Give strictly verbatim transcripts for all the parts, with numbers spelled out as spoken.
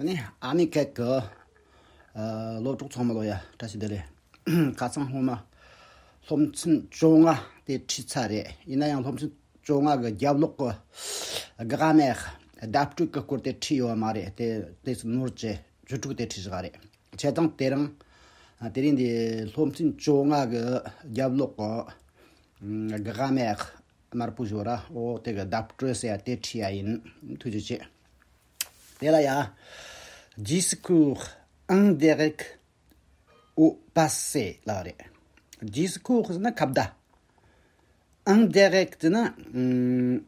ནི་ཨ་མི་ཁ་གི་ཨ་སློབ་གྲོགས་ཚང་མ་ལོ་ཡ་བཀྲ་ཤིས་བདེ་ལེགས། ཁ་སང་སྔོན་མ་སློབ་ཚན་བཅོ་ལྔ་དེ་ཁྲིད་ཚར་རེད། ཡིན་ན་ཡང་སློབ་ཚན་བཅོ་ལྔ་གི་རྒྱབ་ལོགས་ཀྱི་ག་མེ་བརྡ་སྤྲོད་ཀྱི་སྐོར་དེ་ཁྲིད་ཡོད་མ་རེད། དེ་དེ་ནོར་གྱི་བཅུ་དྲུག་དེ་ཁྲིད་བཞག་རེད། བྱས་ཙང་དེ་རིང་ཨ་དེ་རིང་འདི་སློབ་ཚན་བཅོ་ལྔ་གི་རྒྱབ་ལོགས་ཀྱི་ག་མེ་དམར་པོ་ཞོ་ར་འོ་དེ་གི་བརྡ་སྤྲོད་ཟེར་ཡ་དེ་ཁྲིད་ཡ་ཡིན། ཐུགས་རྗེ་ཆེ། དེ་ལ་ཡ་discours indirect au passé ལ་རེད། discours ཟེར་ན་ཁ་བརྡ། indirect ཟེར་ན་ཨམ།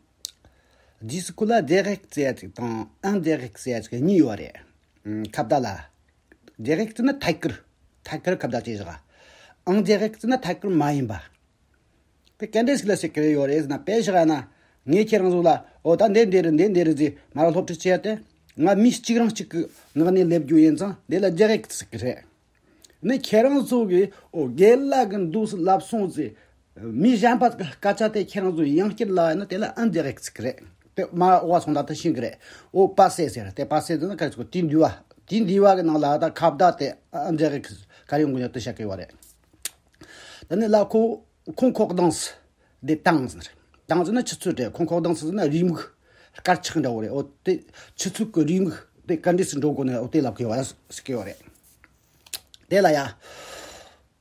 discours ལ་direct ཟེར་ཡ་ཅིག་དང་indirect ཟེར་ཡ་ཅིག་གཉིས་ཡོད་རེད། ཨམ། ཁ་བརྡ་ལ་direct ཟེར་ན་ཐད་ཀར། ཐད་ཀར་ཁ་བརྡ་བྱེད་བཞག indirect ཟེར་ན་ཐད་ཀར་མ་ཡིན་པ། དེ་ག་འདྲ་ཞིག་ལ་ཟེར་གི་ཡོད་རེད་ཟེར་ན། དཔེ་བཞག་ན་ངས་ཁྱེད་རང་ཚོ་ལ་འོ་ད་འདི་འདི་རེད་འདི་འདི་རེད་ཟེར་མ་ར་སློབ་ཁྲིད་བྱས་ཏེ། ང་མི་གཅིག་རང་གཅིག་གི་ངག་ནས་སླེབས་རྒྱུ་ཡིན་ཙང་འདི་ལ་direct ཟེར་གི་རེད། ནི་ཁྱེད་རང་ཚོ་གིས་འོ་རྒན་ལགས་ཀྱིས་འདུག་སེ་ལབ་སོང་ཟེར་མི་གཞན་པ་གི་སྐད་ཆ་དེ་ཁྱེད་རང་ཚོ་ཡང་བསྐྱར་ལབ་ཡིན་ན་དེ་ལ་indirect ཟེར་གི་རེད། དེ་མ་འོ་སོང་ད་ད་ཤེས་གི་རེད། au passé ཟེར། དེ་passé ཟེར་ན་ག་རེ་ཟེར་གོ་དེ་འདུས་པ། དེ་འདུས་པ་གི་ནང་ལ་ད་ཁ་བརྡ་དེ་indirect ག་རེ་ཡོང་གི་ཡོད་དེ་བཤད་གི་ཡོད་རེད། ད་ནི་ལ་ཁོ་concordance des temps ཟེར། temps ཟེར་ན་ཆུ་ཚོད་རེད། concordance ཟེར་ན་རེའུ་མིག་དཀར་ཆག་འདྲ་བོ་རེད། འོ་དེ་ཆུ་ཚོད་ཀྱི་རེའུ་མིག་དེ་ག་འདྲ་སེ་འགྲོ་དགོས་ན་འོ་དེ་ལབ་གི་ཡོད་རེད། ཟེར་གི་ཡོད་རེད། དེ་ལ་ཡ།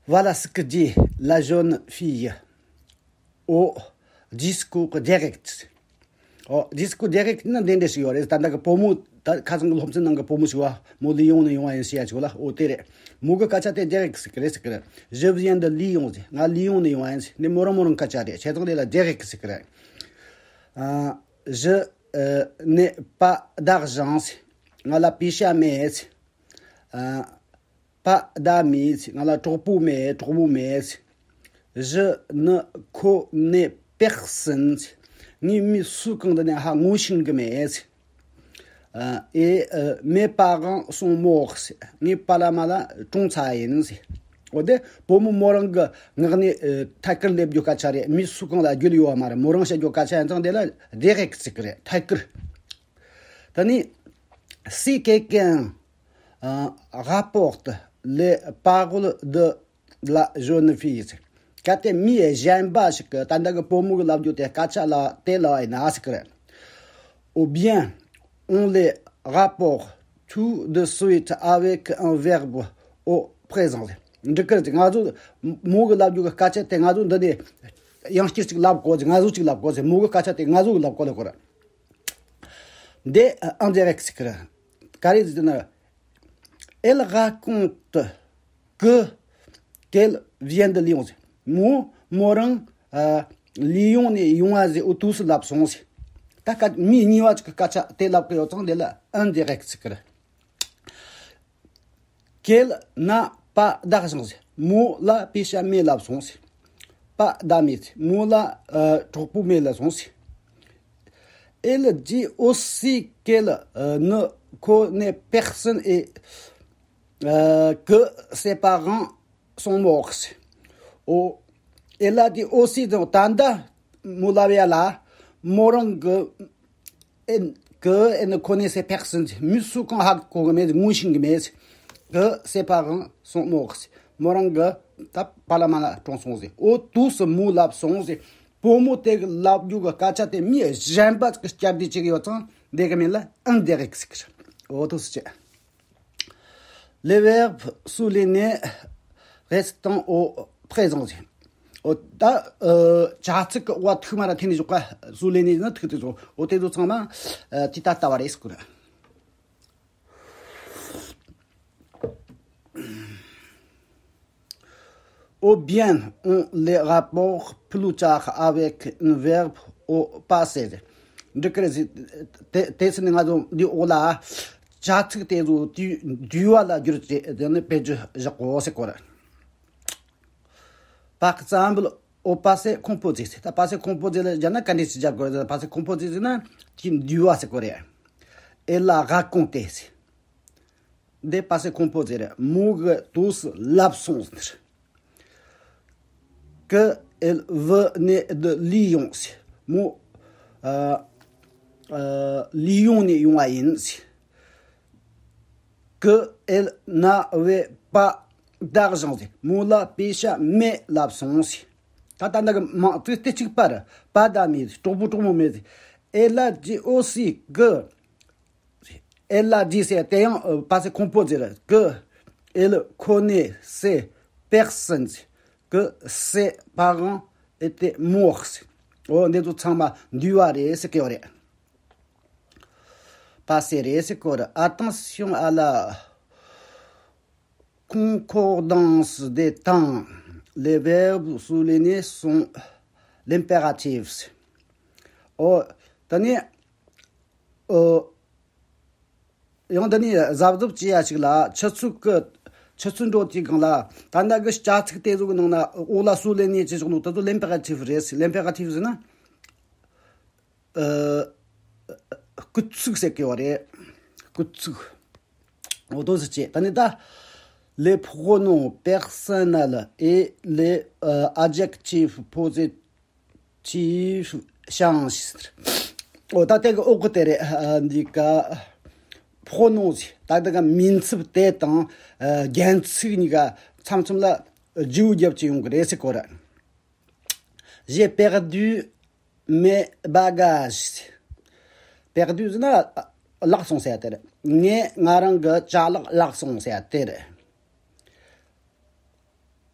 Voilà ce que dit la jeune fille au discours direct. ཨོ། discours direct ནི་འདི་འདྲ་ཞིག་ཡོད་རེད། ད་ལྟ་གི་བུ་མོ་ད་ཁ་སང་གི་སློབ་ཚན་ནང་གི་བུ་མོ་ཞིག་བ། མོ་Lyon ནས་ཡོང་བ་ཡིན་ཟེར་ཡ་ཞིག་ལ། ཨོ་དེ་རེད། མོ་གི་སྐད་ཆ་དེ་direct ཟེར་གི་རེད་ཟེར་གི་རེད། Je viens de Lyon ཟེར། ང་Lyon ནས་ཡོང་བ་ཡིན་ཟེར། འདི་མོ་རང་མོ་རང་སྐད་ཆ་རེད། བྱས་ཙང་དེ་ལ་direct ཟེར་གི་རེད། ཨ། Je, euh, n'ai pas d'argent ཟེར། ང་ལ་པེ་ཤ་མེད་ཟེར། ཨ། Pas d'amis ཟེར། ང་ལ་གྲོགས་པོ་མེད། གྲོགས་མོ་མེད་ཟེར། Je ne connais personne ཟེར། ངས་མི་སུ་གང་དང་ནས་ཧ་ངོ་ཤེས་གི་མེད་ཟེར། ཨ། Et, euh, mes parents sont morts ཟེར། ངའི་པཱ་ལགས་མ་ལགས་གྲོངས་ཚར་ཡིན་ཟེར། འོ་དེ་བུ་མོ་མོ་རང་གི་ངག་ནས་ཨ་ཐད་ཀར་སླེབས་རྒྱུ་སྐད་ཆ་རེད། མི་སུ་གང་ལ་བརྒྱུད་ཡོད་མ་རེད། མོ་རང་བཤད་རྒྱུ་སྐད་ཆ་ཡིན་ཙང་དེ་ལ་direct ཟེར་གི་རེད། ཐད་ཀར། ད་ནི་si quelqu'un, euh, rapporte les paroles de la jeune fille ཟེར། གལ་ཏེ་མི་གཞན་པ་ཞིག་གིས་ད་ལྟ་གི་བུ་མོ་གི་ལབ་རྒྱུ་དེ་སྐད་ཆ་ལ་དེ་ལབ་ཡིན་ན་ཟེར་གི་རེད། Ou bien on les rapporte tout de suite avec un verbe au présent ཟེར། འགྲིག་གི་རེད། ང་ཚོ་མོ་གི་ལབ་རྒྱུ་གི་སྐད་ཆ་དེ་ང་ཚོ་འདི་ནས་ཡང་བསྐྱར་ཅིག་ལབ་དགོས་ཟེར། ང་ཚོ་ཅིག་ལབ་དགོས་ཟེར། མོ་གི་སྐད་ཆ་དེ་ང་ཚོ་གི་ལབ་དགོས་ལབ་དགོས་རེད། འདི་indirect ཟེར་གི་རེད། ག་རེ་ཟེར་ན། Elle raconte que, qu'elle vient de Lyon ཟེར། མོ་མོ་རང་ཨ་Lyon ནས་ཡོང་བ་ཟེར། འོ་དུས་སུ་ལབ་སོང་ཟེར། ད་སྐད་མི་གཉིས་པ་ཅིག་གི་སྐད་ཆ་དེ་ལབ་གི་ཡོད་ཙང་དེ་ལ་indirect ཟེར་གི་རེད། Qu'elle n'a pas d'argent ཟེར། མོ་ལ་པེ་ཤ་མེད་ལབ་སོང་ཟེར། Pas d'amis ཟེར། མོ་ལ་ཨ་གྲོགས་པོ་མེད་ལབ་སོང་ཟེར། Elle dit aussi qu'elle, euh, ne connaît personne et, euh, que ses parents sont morts. Oh, elle a dit aussi, donc, ད་ལྟ་མོ་ལབ་ཡ་ལ་མོ་རང་གི་elle, que elle ne connaissait personne. མི་སུ་གང་ཧ་གོ་གི་མེད། ངོ་ཤེས་གི་མེད། Que ses parents sont morts. མོ་རང་གི་ད་པཱ་ལགས་མ་ལགས་གྲོངས་སོང་ཟེར། འོ་དུས་སུ་མོ་ལབ་སོང་ཟེར། བུ་མོ་དེ་གི་ལབ་རྒྱུ་གི་སྐད་ཆ་དེ་མི་གཞན་པ་གི་བསྐྱར་ཟློས་བྱེད་གི་ཡོད་ཙང་དེ་གི་མིང་ལ་indirect ཟེར་གི་རེད། འོ་དུས་སུ་བྱས། Les verbes soulignés restant au présent ཟེར། འོ་ད་ཨ་བྱ་ཚིག་གི་འོག་ཐུག་མ་ར་འཐེན་ནས་བཞག་ག souligné ན་ཐུག་དེ་ཚོ། འོ་དེ་ཚོ་ཚང་མ་ཨ་དེ་ད་ལྟ་བ་རེད་ཟེར་གི་རེད། Ou bien on les rapporte plus tard avec un verbe au passé. འགྲིག་གི་རེད་ཟེར། དེ་དེ་ཟེར་ནས་ང་ཚོ་འདི་འོག་ལ་བྱ་ཚིག་དེ་ཚོ་དུས་འདས་པ་ལ་བསྒྱུར་ཏེ་དེ་ནི་བེད་སྤྱོད་བཞག་གོ་ཟེར་གོ་རེད། Par exemple, au passé composé ཟེར། ད་passé composé ལ་སྦྱར་ན་ག་འདྲ་ཞིག་སྦྱར་དགོས་རེད། passé composé ཟེར་ན་དུས་འདས་པ་ཟེར་གོ་རེད། Elle a raconté ཟེར། འདི་passé composé རེད། མོ་གིས་དུས་སུ་ལབ་སོང་ཟེར། Que elle venait de Lyon ཟེར། མོ་ཨ་ཨ་Lyon ནས་ཡོང་བ་ཡིན་ཟེར། que elle n'avait pas d'argent ཟེར། མོ་ལ་པེ་ཤ་མེད་ལབ་སོང་ཟེར། ད་ལྟ་འདི་གི་མིང་དེ་དེ་གཅིག་པ་རེད། pas d'ami ཟེར། གྲོགས་པོ་གྲོགས་མོ་མེད་ཟེར། Elle a dit aussi que elle a dit ཟེར་དེ་ཡང་passé composé རེད། Que elle connaissait personne ཟེར། Que ses parents étaient morts ཟེར། འོ་འདི་ཚོ་ཚང་མ་འདས་པ་རེད་ཟེར་གི་ཡོད་རེད། Passé རེད་ཟེར་གི་ཡོད་རེད། Attention à la concordance des temps. Les verbes soulignés sont l'impératif. ཨོ། ད་ནི། ཨོ། ཡང་ད་ནི་གཟབ་གཟབ་བྱེད་ཡ་ཞིག་ལ་ཆུ་ཚོད་ཀྱི་ཆུ་ཚོད་འགྲོ་དུས་སྒང་ལ་ད་ལྟ་གི་སྐྱ་ཚིག་དེ་ཚོ་གི་ནང་ན་འོག་ལ་སུ་ལེན་ནས་བྱེད་ཆོག་ནོ་དེ་ཚོ་ལེམ་པེ་ར་ཊིབ་རེད། ལེམ་པེ་ར་ཊིབ་ཟེར་ན། ཨ། སྐུལ་ཚིག་ཟེར་གི་ཡོད་རེད། སྐུལ་ཚིག་འོ་དོ་ཟེར་ཅེས། ད་ནི་ད། Les pronoms personnels et les, euh, adjectifs positifs changent. འོ་ད་དེ་གི་འོག་གི་དེ་རེད། ཨ། འདི་ག pronoms ཟེར། ད་དེ་ག་མིང་ཚབ་དེ་དང་། ཨ། རྒྱན་ཚིག་གཉིས་ཀ་མཚམས་མཚམས་ལ་བརྗེ་པོ་རྒྱབ་ཀྱི་ཡོང་གི་རེད་ཟེར་གོ་ར། J'ai perdu mes bagages. Perdu ཟེར་ན་བརླག་སོང་ཟེར་ཡ་དེ་རེད། ངས་ང་རང་གི་ཅ་ལག་བརླག་སོང་ཟེར་ཡ་དེ་རེད།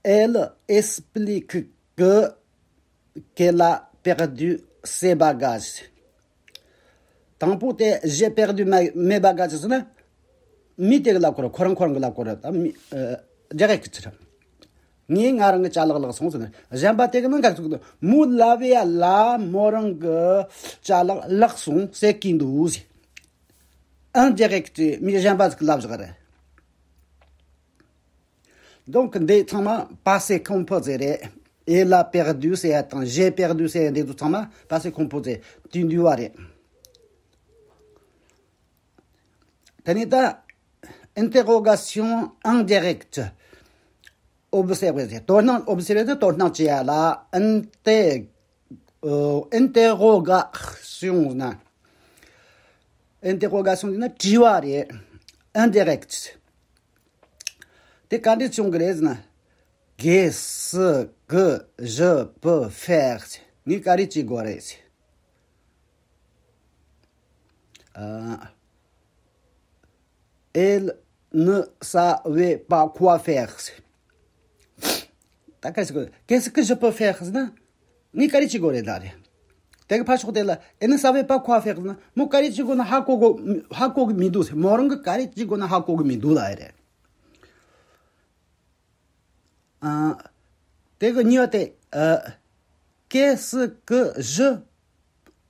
Elle explique que qu'elle a perdu ses bagages. དང་པོ་དེ། J'ai perdu mes, mes bagages ཟེར་ན། མི་དེ་གི་ལབ་གོ་ར། ཁོ་རང་ཁོ་རང་གི་ལབ་གོ་ར། ད་མི། ཨ། རྒྱ་སྐད་ཀྱི་ཚིག་རེད། ངས་ང་རང་གི་ཅ་ལག་བརླག་སོང་ཟེར་ན། གཞན་པ་དེ་གི་ནང་ག་ཚོད་འདུག་མོ་ལབ་ཡ་ལ་མོ་རང་གི་ཅ་ལག་བརླག་སོང་ཟེར་གི་འདུག་ཟེར། ཨང་། རྒྱ་སྐད་ཀྱི་མི་གཞན་པ་ཟིག་གི་ལབ་བཞག་རེད། Donc འདི་ཚང་མ་passé composé རེད། Elle a perdu ཟེར་ཡ་དང་j'ai perdu ཟེར་ཡ་འདི་ཚོ་ཚང་མ་passé composé དུས་འདས་པ་རེད། དེ་ནས་ད་interrogation indirecte observée ཟེར། དོ་སྣང་། observer ཟེར་དོ་སྣང་བྱེད་ཡ་ལ། inter- ཨོ། interrogation ན། interrogation ན་དྲི་བ་རེད། indirecte དེ་ག་འདྲས་བྱུང་གི་རེད་ཟེར་ན། Qu'est-ce que je peux faire? ངས་ག་རེ་བྱེད་དགོས་རེད་ཟེར། ཨ། Elle ne savait pas quoi faire ཟེར། ད་ག་ཟེར་དགོས། Qu'est-ce que je peux faire ཟེར་ན། ངས་ག་རེ་བྱེད་དགོས་རེད་ད་རེད། དེ་གི་ཕར་ཕྱོགས་དེ་ལ། Elle ne savait pas quoi faire ཟེར་ན། མོ་ག་རེ་བྱེད་དགོས་ན་ཧ་གོ་གོ་ཧ་གོ་གི་མི་འདུག་ཟེར། མོ་རང་གི་ག་རེ་བྱེད་དགོས་ན་ཧ་གོ་གི་མི་འདུག་ལབ་ཡ་རེད། ཨ། དེ་གི་གཉིས་པ་དེ། ཨ། Qu'est-ce que je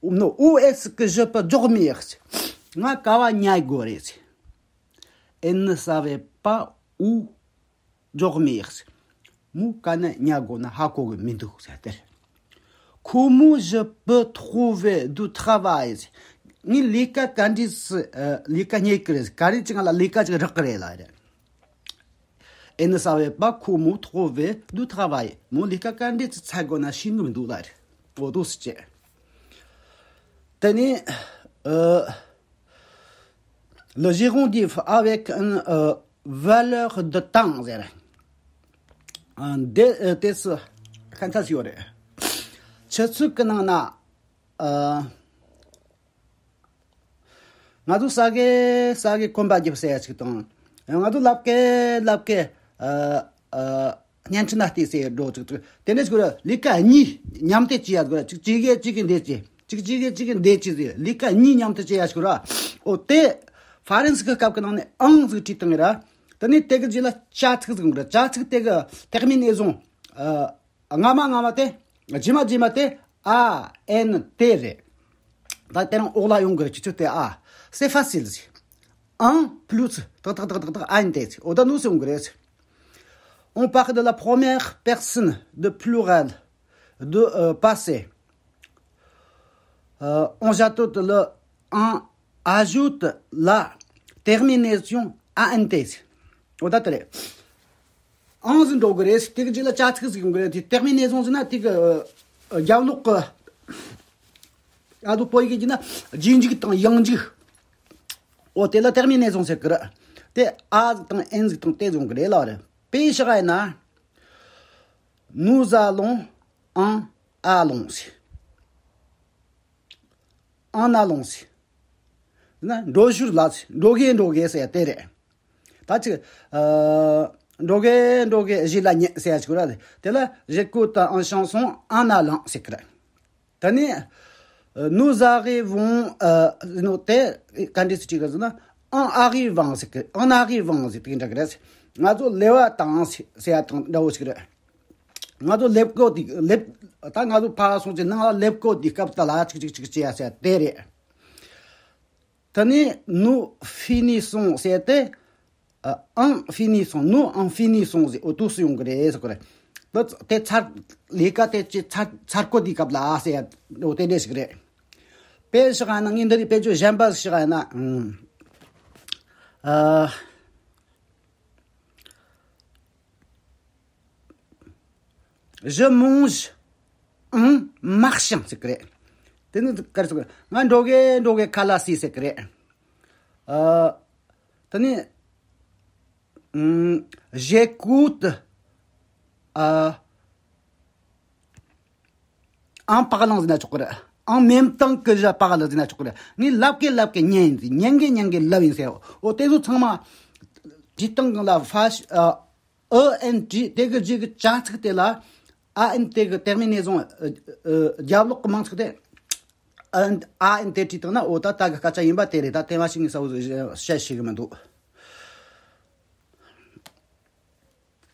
non, où est-ce que je peux dormir? ང་ག་བ་ཉལ་དགོས་རེད། Elle ne savait pas où dormir. མོ་ག་ན་ཉལ་དགོས་ན་ཧ་གོ་གི་མི་འདུག་ཟེར་དེར། Comment je peux trouver du travail? ངས་ལས་ཀ་ག་འདྲས་སུ། ཨ། ལས་ཀ་རྙེད་ཀྱི་རེད། ག་རེ་ཅིག་ང་ལ་ལས་ཀ་ཅིག་རག་གི་རེད་ལབ་རེད། Elle ne savait pas comment trouver du travail. མོ་ལས་ཀ་ག་འདྲས་ཅིག་འཚོལ་དགོས་ན་ཤེས་ནི་མི་འདུག་ལབ་རེད། འོ་དོ་ཟེར་ཅེས། དེ་ནས། ཨ། Le gérondif avec une, euh, valeur de temps ཟེར། ཨ། འདི། ཨ། དེ་སུ་ཁ་མཐའ་ཞིག་ཡོད་རེད། ཆུ་ཚོད་ཀྱི་ནང་ན། ཨ། ང་ཚོ་ས་གའི་ས་གའི་གོམ་པ་རྒྱབ་ཟེར་ཡ་ཞིག་དང་། ང་ཚོ་ལབ་ཀའི་ལབ་ཀའི། ཨ། ཨ། བརྙན་འཕྲིན་ལ་བལྟས་ཟེར་འགྲོ་ཅིག་ཅིག་དེ་ནས་ཞིག་ལས་ཀ་གཉིས་མཉམ་དུ་བྱེད་ཡ་དགོས། ཅིག་གཅིག་གིས་གཅིག་གི་འདེད་བྱེད། ཅིག་གཅིག་གིས་གཅིག་གི་འདེད་བྱེད་ཟེར། ལས་ཀ་གཉིས་མཉམ་དུ་བྱེད་ཡ་ཞིག་ར། འོ་དེ་ཧྥ་རན་སི་གི་སྐབས་ཀྱི་ནང་ནས་ཨང་ཟིག་བྲིས་བཏང་ངེ་ར། དེ་ནས་དེ་གི་རྗེས་ལ་བྱ་ཚིག་ཟིག་ཡོང་གི་ར། བྱ་ཚིག་དེ་གི་terminaison སྔ་མ་སྔ་མ་དེ། རྗེས་མ་རྗེས་མ་དེ། ཨ་ཨེན་ཏེ་རེད། ད་དེ་རིང་འོག་ལ་ཡོང་གི་རེད། ཁྱེད་ཚོ་དེ། ཨ། C'est facile ཟེར། Un plus ཏག་ཏག་ཏག་ཏག་ཨ་ཨེན་ཏེ་ཟེར། འོ་ད་ནུ་ཟེར་ཡོང་གི་རེད། On parle de la première personne de pluriel de, euh, passé. Euh, on ajoute le, on ajoute la terminaison ant. འོ་ད་དེ་རེད། ཨང་ཟིག་འགྲོ་གི་རེད། དེ་གི་རྗེས་ལ་བྱ་ཚིག་ཟིག་ཡོང་གི་རེད། དེ་terminaison ཟེར་ན་དེ་གི། ཨ། རྒྱབ་ལོགས་གི། ཨ། དུ་བོད་ཡིག་གི་ན་རྗེས་འཇུག་དང་ཡང་འཇུག་འོ་དེ་ལ་terminaison ཟེར་གི་རེད། དེ་ཨ་ཟིག་དང་ཨེན་ཟིག་དང་དེ་ཟིག་ཡོང་གི་རེད་ལབ་རེད། དཔེ་བཞག་ཡིན་ན། Nous allons en allons ཟེར། En allons ཟེར། ན་འགྲོ་ཞོར་ལ་ཟེར། འགྲོ་གི་འགྲོ་གི་ཟེར་ཡ་དེ་རེད། ད་ཅིག་ཨ། འགྲོ་གི་འགྲོ་གི་གཞིས་ལ་ཉལ་ཟེར་ཡ་ཅིག་ར་ལེ། དེ་ལ j'écoute une chanson en allant ཟེར་གི་རེད། ད་ནི། Nous arrivons ཨ། ནོ་དེ་ག་འདྲ་ཟེར་གི་ཟེར་ན། En arrivant ཟེར་གི། En arrivant ཟེར་དེ་འདྲ་གི་རེད། ང་ཚོ་སླེབས་པ་དང་ཟེར་ཡ་དང་འདྲ་བོ་ཞིག་རེད། ང་ཚོ་སླེབས་གོ་དེ་སླེབས། ད་ང་ཚོ་ཕར་སོང་ཚེ་ནང་ལ་སླེབས་གོ་དེ་སྐབས་ད་ལ་ཅིག་ཅིག་ཅིག་ཅིག་ཡ་ཟེར་དེ་རེད། ད་ནི་nous finissons ཟེར་ཏེ། ཨ། En finissant, nous en finissons ཟེར། འོ་དུས་སུ་ཡོང་གི་རེད་ཟེར་གི་རེད། ད་དེ་ཚར། ལས་ཀ་དེ་ཅི་ཚར་ཚར་གོ་དེ་སྐབས་ལ་ཟེར་ཡ། འོ་དེ་འདྲ་ཞིག་རེད། དཔེ་བཞག་ན་ངས་འདི་རིགས་དཔེ་བརྗོད་གཞན་པ་ཞིག་བཞག་ན། ཨ། Je mange en marchant ཟེར་གི་རེད། དེ་ནི་ག་རེ་ཟེར་གི་རེད། ང་འགྲོ་གི་འགྲོ་གི་ཁ་ལག་ཟས་ཟེར་གི་རེད། ཨ། དེ་ནི། ཨམ། J'écoute ཨ། En parlant ཟེར་ན་ཆོག་གི་རེད། En même temps que je parle ཟེར་ན་ཆོག་གི་རེད། ངས་ལབ་ཀི་ལབ་ཀི་ཉན་ཡིན་ཟེར། ཉན་གི་ཉན་གི་ལབ་ཡིན་ཟེར། འོ་དེ་ཚོ་ཚང་མ་བྲིས་སྟངས་གང་ལ་ཧྥ་ཨ། ཨེ་ཨེན་ཏི་དེ་གི་རྗེས་ཀྱི་བྱ་ཚིག་དེ་ལ་ཨ་ཨེན་དེ་གི་terminaison ཨ། ཨ། རྒྱབ་ལོགས་ཀྱི་མིང་ཚིག་དེ་ཨ་ཨེན་ཨ་ཨེན་དེ་བྲིས་བཏང་ན་འོ་ད་ད་གི་སྐད་ཆ་ཡིན་པ་དེ་རེད། ད་དེ་མ་ཞིག་ངས་གསལ་བོ་བཤད་ཤེས་གི་མི་འདུག་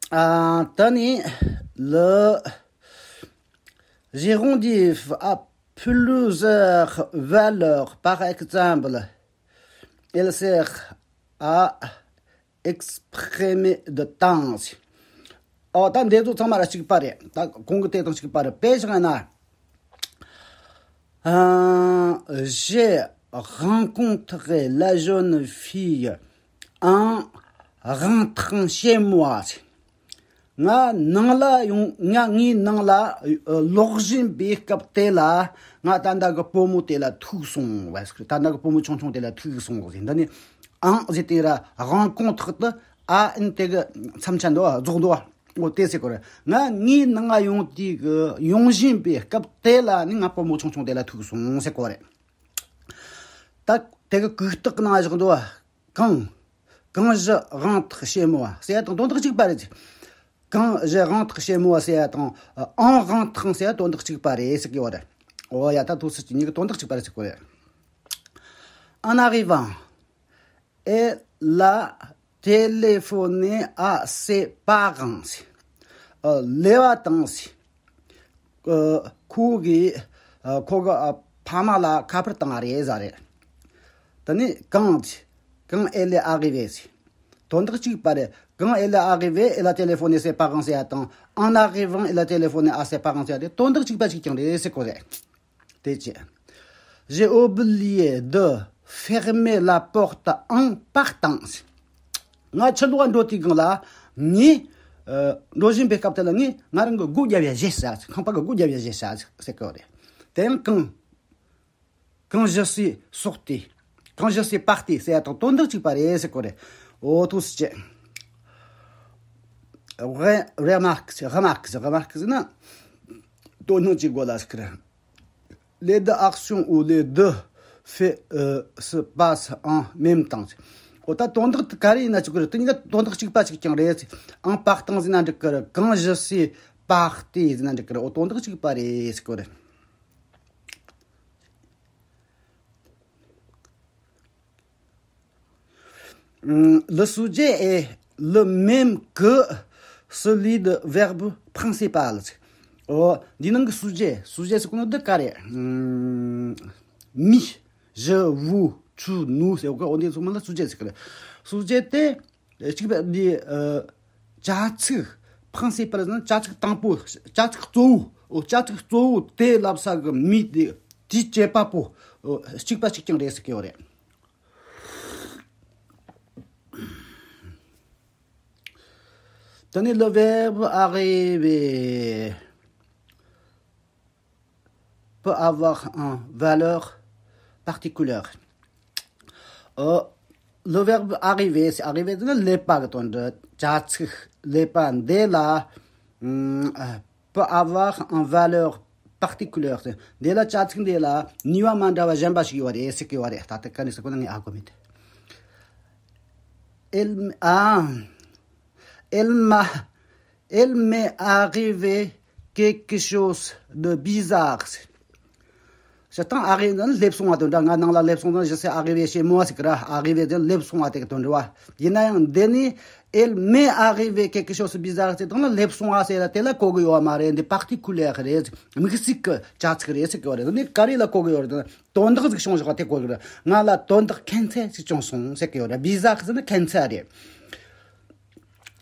ཨ། ད་ནི་le gérondif a plusieurs valeurs. Par exemple, il sert à exprimer le temps. ཨོ་ད་འདི་ཚོ་ཚང་མ་ར་གཅིག་པ་རེད། ད་གོང་གི་དེ་དང་གཅིག་པ་རེད། དཔེ་བཞག་ན། ཨ། J'ai rencontré la jeune fille en rentrant chez moi. ང་ནང་ལ་ཡོང་། ང་ངའི་ནང་ལ་ལོག་བཞིན་པའི་སྐབས་དེ་ལ་ང་ད་ལྟ་གི་བུ་མོ་དེ་ལ་ཐུག་སོང་བས། ད་ལྟ་གི་བུ་མོ་ཆུང་ཆུང་དེ་ལ་ཐུག་སོང་ཟེར། འདི་ནི་en ཟེར་དེ་ར་rencontre དེ་ཨ་ཨེན་དེ་གི་མཚམས་ཆད་འདུག་རྫོགས་འདུག་འོ་དེ་ཟེར་གོ་རེད། ང་ངའི་ནང་ང་ཡོང་དུས་གི་ཡོང་བཞིན་པའི་སྐབས་དེ་ལ་ནི་ང་བུ་མོ་ཆུང་ཆུང་དེ་ལ་ཐུག་སོང་ཟེར་གོ་རེད། ད་དེ་གི་གུག་རྟགས་ནང་བཞག་འདུག Quand, quand je rentre chez moi ཟེར་ཡ་དང་དོན་དག་གཅིག་པ་རེད། Quand je rentre chez moi ཟེར་ཡ་དང་en rentrant ཟེར་ཡ་དོན་དག་གཅིག་པ་རེད་ཟེར་གི་ཡོད་རེད། འོ་ཡ། ད་ཐུགས་སུ་ཆུད་གཉིས་ཀྱི་དོན་དག་གཅིག་པ་རེད་ཟེར་གོ་རེད། En arrivant, elle a téléphoné à ses parents. ཨ། སླེབས་པ་དང་ཟེར། ཨ། ཁོ་གིས། ཨ། ཁོ་གི། ཨ། ཕ་མ་ལ་ཁ་པར་བཏང་བ་རེད་ཟེར་རེད། ད་ནི་quand, quand elle est arrivée ཟེར། དོན་དག་གཅིག་པ་རེད། Quand elle est arrivée, elle a téléphoné ses parents ཟེར་ཡ་དང་en arrivant, elle a téléphoné à ses parents ཟེར་ཡ་དེ་དོན་དག་གཅིག་པ་གཅིག་རྐྱང་རེད་ཟེར་གོ་རེད། དེ་ཅི། J'ai oublié de fermer la porte en partant. ང་ཕྱི་ལོགས་འགྲོ་དུས་སྒང་ལ་ངས། ཨ། འགྲོ་བཞིན་པའི་སྐབས་དེ་ལ་ངས་ང་རང་གི་སྒོ་རྒྱབ་ཡ་བཞེས་ཤག་ཁང་པ་གི་སྒོ་རྒྱབ་ཡ་བཞེས་ཤག་ཟེར་གོ་རེད། དེ་ཡང་quand, quand je suis sorti, quand je suis parti ཟེར་ཡ་དང་དོན་དག་གཅིག་པ་རེད་ཟེར་གོ་རེད། འོ་ཐུགས་སུ་ཆུད། Re- remarque, remarque, remarque ཟེར་ན་དོ་སྣང་བྱེད་དགོས་ལ་ཟེར་གི་རེད། Les deux actions ou les deux faits, euh, se passent en même temps. འོ་ད་དོན་དག་དེ་ག་རེ་ཡིན་ན་ཆོག་གི་རེད། དེ་གཉིས་ཀ་དོན་དག་གཅིག་པ་གཅིག་རྐྱང་རེད། En partant ཟེར་ན་འགྲིག་གི་རེད། Quand je suis parti ཟེར་ན་འགྲིག་གི་རེད། འོ་དོན་དག་གཅིག་པ་རེད་ཟེར་གི་རེད། Hum, le sujet est le même que celui de verbe principal. ཨོ། འདི་ནང་གི་sujet, sujet ཟེར་གོ་ནོ་འདི་ག་རེད། ཨམ། me, je, vous, tu, nous ཟེར་གོ། འོ་འདི་ཚོ་མ་ལ་sujet ཟེར་གི་རེད། Sujet དེ་གཅིག་པ་འདི། ཨ། བྱ་ཚིག principal ཟེར་ན་བྱ་ཚིག་དང་པོ། བྱ་ཚིག་གཙོ་བོ། ཨོ། བྱ་ཚིག་གཙོ་བོ་དེ་ལབ་ས་གི་me དེ་དེའི་བྱེད་པ་པོ། ཨོ། གཅིག་པ་གཅིག་རྐྱང་རེད་ཟེར་གི་ཡོད་རེད། དེ་ནས་le verbe arriver peut avoir une valeur particulière. ཨ། Le verbe arriver, c'est arriver ཟེར་ན་སླེབས་པ་གི་དོན་དུ་བྱ་ཚིག་སླེབས་པ་འདི་ལ་ཨམ་ཨ་peut avoir une valeur particulière ཟེར། འདི་ལ་བྱ་ཚིག་འདི་ལ་ནུས་པ་མ་འདྲ་བ་གཞན་པ་ཞིག་ཡོད་རེད་ཟེར་གི་ཡོད་རེད། ད་ལྟ་ག་ནས་ཟེར་གོ་ན་ངས་ཧ་གོ་མེད། Elle, ah, elle m'a, elle m'est arrivé quelque chose de bizarre. C'est un arrivé ནི་སླེབས་སོང་བ་དང་འདྲ། ང་ནང་ལ་སླེབས་སོང་ན། je suis arrivé chez moi ཟེར་གི་ར། arrivé དེ་སླེབས་སོང་བ་དེ་གི་དོན་འདྲ་བ། ཡིན་ན་ཡང་འདི་ནི་elle m'est arrivé quelque chose de bizarre ཟེར་དང་ལ་སླེབས་སོང་བ་ཟེར་ལ་དེ་ལ་གོ་གི་ཡོད་མ་རེད། འདི་particulier རེད། དམིགས་བསལ་གི་བྱ་ཚིག་རེད་ཟེར་གི་ཡོད་རེད། འདི་ག་རེ་ལ་གོ་གི་ཡོད་རེད། དོན་དག་ཟིག་བྱུང་བཞག་པ་དེ་གོ་གི་རེད། ང་ལ་དོན་དག་ཁྱད་མཚར་ཞིག་བྱུང་སོང་ཟེར་གི་ཡོད་རེད། bizarre ཟེར་ན་ཁྱད་མཚར་རེད།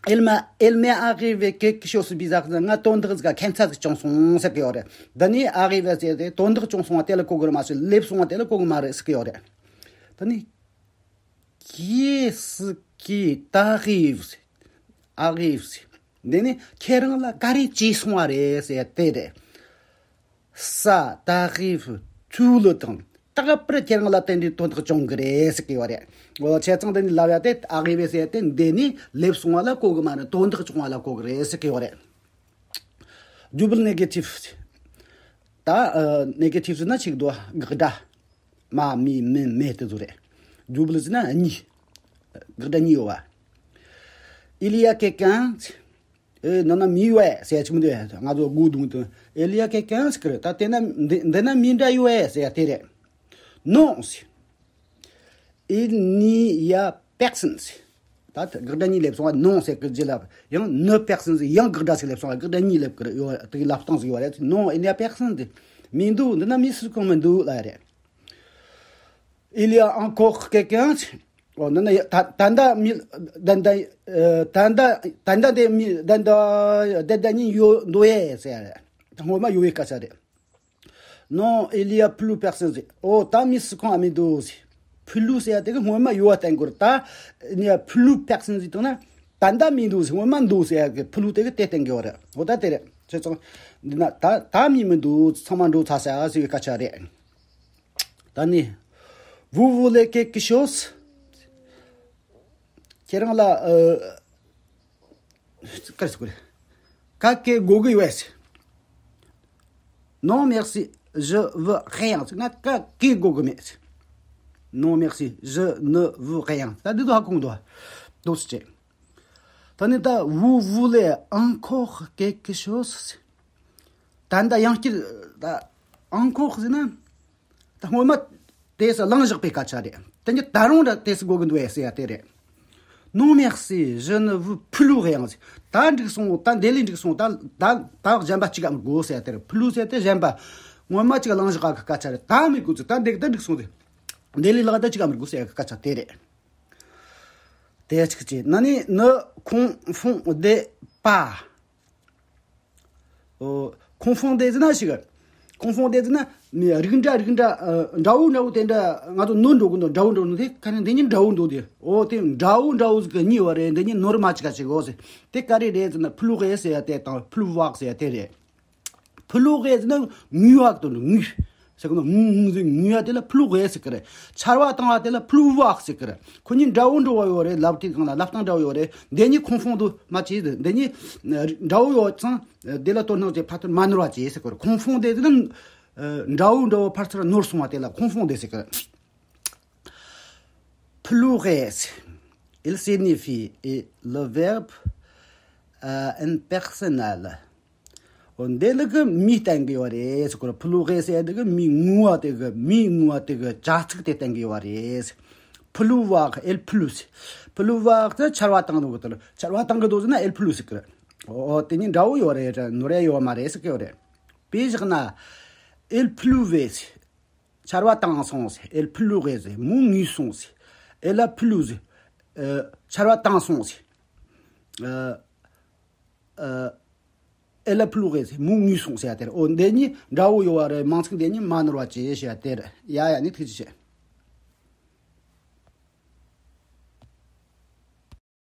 Elle m'a, elle m'est arrivé quelque chose de bizarre ཟེར་ན་ང་དོན་དག་ཟིག་ཁྱད་མཚར་ཟིག་བྱུང་སོང་ཟེར་གི་ཡོད་རེད། འདི་ནི་arrivé ཟེར་ཏེ་དོན་དག་བྱུང་སོང་བ་དེ་ལ་གོ་གི་རེད་མ་ཟད་སླེབས་སོང་བ་དེ་ལ་གོ་གི་མ་རེད་ཟེར་གི་ཡོད་རེད། འདི་ནི་qu'est-ce qui t'arrive arrive ཟེར། འདི་ནི་ཁྱེད་རང་ལ་ག་རེ་བྱས་སོང་བ་རེད་ཟེར་དེ་རེད། Ça t'arrive tout le temps. རྟག་པར་ཁྱེད་རང་ལ་དེ་འདྲའི་དོན་དག་བྱུང་གི་རེད་ཟེར་གི་ཡོད་རེད། འོ་བྱས་ཙང་དེ་ནི་ལབ་ཡ་དེ་arriver ཟེར་ཡ་དེ་འདི་ནི་སླེབས་སོང་བ་ལ་གོ་གི་མ་རེད། དོན་དག་བྱུང་བ་ལ་གོ་གི་རེད་ཟེར་གི་ཡོད་རེད། Double négatif. ད་ཨ་négatif ཟེར་ན་ཅིག་འདུག་དགག་སྒྲ། མ་མི་མིན་མེད་དེ་ཚོ་རེད། Double ཟེར་ན་གཉིས། དགག་སྒྲ་གཉིས་ཡོད་པ། Il y a quelqu'un ཨེ་ནང་ན་མི་ཡོད་ཟེར་ཡ་ཅིག་མི་འདུག་ང་ཚོ་སྒོ་རྡུང་དུས། Il y a quelqu'un ཟེར་གི་རེད། ད་དེ་ན་འདི་འདི་ན་མི་འདྲ་ཡོད་ཟེར་ཡ་དེ་རེད། Non ཟེར། Il n'y a personne ཟེར། ད་དགག་སྒྲ་གཉིས་སླེབས་སོང་བ། Non ཟེར་གི་རྗེས་ལ་ཡང་ne personne ཟེར། ཡང་དགག་སྒྲ་ཞིག་སླེབས་སོང་བ། དགག་སྒྲ་གཉིས་སླེབས་གི་རེད། ཡོད་དེ་གི་ལབ་སྟངས་ཟིག་ཡོད་རེད། Non il n'y a personne ཟེར། མི་འདུག་འདི་ན་མི་སུ་གང་མི་འདུག་ལ་རེད། Il y a encore quelqu'un ཟེར། འོ་འདི་ན་ཡ་ད་ད་ལྟ་མི་ད་ལྟ་ཨ་ད་ལྟ་ད་ལྟ་དེ་མི་ད་ལྟ་ད་ལྟ་གཉིས་ཡོད་འདུག་ཡས་ཟེར་ཡ་རེད། སྔོན་མ་ཡོད་པའི་སྐད་ཆ་རེད། Non il y a plus personne ཟེར། འོ་ད་མི་སུ་གང་མི་འདུག་ཟེར། Plus ཟེར་ཡ་དེ་གི་སྔོན་མ་ཡོད་པ་བསྟན་དགོས་རེད། ད་il n'y a plus personne ཟེར་དང་ན་ད་ལྟ་མི་འདུག་ཟེར། སྔོན་མ་འདུག་ཟེར་ཡ་གི་plus དེ་གི་དེ་བསྟན་དགོས་རེད། འོ་ད་དེ་རེད། བྱས་ཙང་འདི་ན་ད་ད་མི་མི་འདུག་ཚང་མ་འགྲོ་ཚར་ཟེར་ཡ་ཟེར་བའི་སྐད་ཆ་རེད། ད་ནི། Vous voulez quelque chose? ཁྱེད་རང་ལ་ཨ། ག་རེ་ཟེར་དགོས་རེད། ག་གེ་དགོས་ཀྱི་ཡོད། Non merci, je veux rien. ང་ག་གེ་དགོས་ཀྱི་མེད། Non merci, je ne veux rien. ད་འདི་དུ་ཧ་གོ་འདུག་དུ་སུ་བྱེད། ད་ནི་ད་vous voulez encore quelque chose? ད་ད་ཡང་བསྐྱར་ད་encore ཟེར་ན། ད་སྔོན་མ་དེ་སུ་བླངས་བཞག་པའི་སྐད་ཆ་རེད། དེ་ནི་ད་རུང་ད་དེ་སུ་དགོས་ཀྱི་འདུག་ཨེ་ཟེར་ཡ་དེ་རེད། Non merci, je ne veux plus rien. ད་འགྲིག་སོང་། ད་འདི་ལས་འགྲིག་སོང་། ད་ད་ད་གཞན་པ་གཅིག་གམ་དགོས་ཟེར་ཡ་དེ་རེད། Plus ཟེར་དེ་གཞན་པ། སྔོན་མ་གཅིག་བླངས་བཞག་གི་སྐད་ཆ་རེད། ད་མི་དགོས་ཚུལ། ད་འདི་ད་འགྲིག་སོང་དེ། འདི་ལས་ལྷག་ད་གཅིག་གམ་དགོས་ཟེར་ཡ་གི་སྐད་ཆ་དེ་རེད། དེ་གཅིག་བྱས་ན་ནི་ne confondez pas. ཨོ། confondez ཟེར་ན་ཞིག confondez ཟེར་ན་མི་རིགས་འདྲ་རིགས་འདྲ་ཨ་འདྲ་བོ་འདྲ་བོ་དེ་འདྲ་ང་ཚོ་ནོར་འགྲོ་གི་འདུག་འདྲ་བོ་འགྲོ་ནོ་དེ་ཁ་ནས་འདི་ཉིད་འདྲ་བོ་འདུག་དེ། ཨོ་དེ་འདྲ་བོ་འདྲ་བོ་ཟིག་གི་གཉིས་པ་རེད། འདི་ཉིད་ནོར་མ་ཅིག་ག་ཅིག་འོ་ཟེར། དེ་ག་རེ་རེད་ཟེར་ན་plus ཟེར་ཡ་དེ་དང་plus ཟེར་ཡ་དེ་རེད། plus ཟེར་ན་ངུས་པ་དང་ངུས་ཟེར་གི་ནོ། ངུ་ངུ་ཟེར་ངུས་པ་དེ་ལ་plus ཟེར་གི་རེད། ཆར་པ་བཏང་བ་དེ་ལ་plus ཟེར་གི་རེད། ཁོ་གཉིས་འདྲ་བོ་འདྲ་བོ་ཡོད་རེད། ལབ་དུས་སྒང་ལ་ལབ་སྟངས་འདྲ་བོ་ཡོད་རེད། འདི་གཉིས་confond མ་བྱེད་དེ། འདི་གཉིས་འདྲ་བོ་ཡོད་ཙང་དེ་ལ་དོ་སྣང་བྱེད། ཕར་ཚུར་མ་ནོར་བ་བྱེད་ཟེར་གི་རེད། confondez ཟེར་ན་འདྲ་བོ་འདྲ་བོ་ཕར་ཚུར་ནོར་སོང་བ་དེ་ལ་confondez ཟེར་གི་རེད། plus ཟེར། Il signifie et le verbe ཨ་impersonnel. འོ་འདི་ལ་གི་མི་བསྟན་གི་ཡོད་རེད་ཟེར་གི་རེད། plus ཟེར་དེ་གི་མི་ངུ་བ་དེ་གི་མི་ངུ་བ་དེ་གི་བྱ་ཚིག་དེ་བསྟན་གི་ཡོད་རེད། plus ཟེར། il pleut ཟེར། plus ཟེར་ཆར་པ་བཏང་འདུག་གི་དེ་ལ་ཆར་པ་བཏང་གི་འདུག་ཟེར་ན་il pleut ཟེར་གི་རེད། འོ་དེ་གཉིས་འདྲ་བོ་ཡོད་རེད། ནོར་ཡ་ཡོད་མ་རེད་ཟེར་གི་ཡོད་རེད། དཔེ་བཞག་ན། il pleuvait ཟེར། ཆར་པ་བཏང་སོང་ཟེར། il pleuvait ཟེར། མོ་ངུས་སོང་ཟེར། elle a plu ཟེར། ཨ་ཆར་པ་བཏང་སོང་ཟེར། ཨ་ཨ་elle a plu ཟེར། མོ་ངུས་སོང་ཟེར་ཡ་དེ་རེད། འོ་འདི་གཉིས་འདྲ་བོ་ཡོད་པ་རེད། མིང་ཚིག་འདི་གཉིས་མ་ནོར་བ་བྱེད་ཟེར་ཡ་དེ་རེད། ཡ་ཡ་ནི་ཐུགས་རྗེ་ཆེ།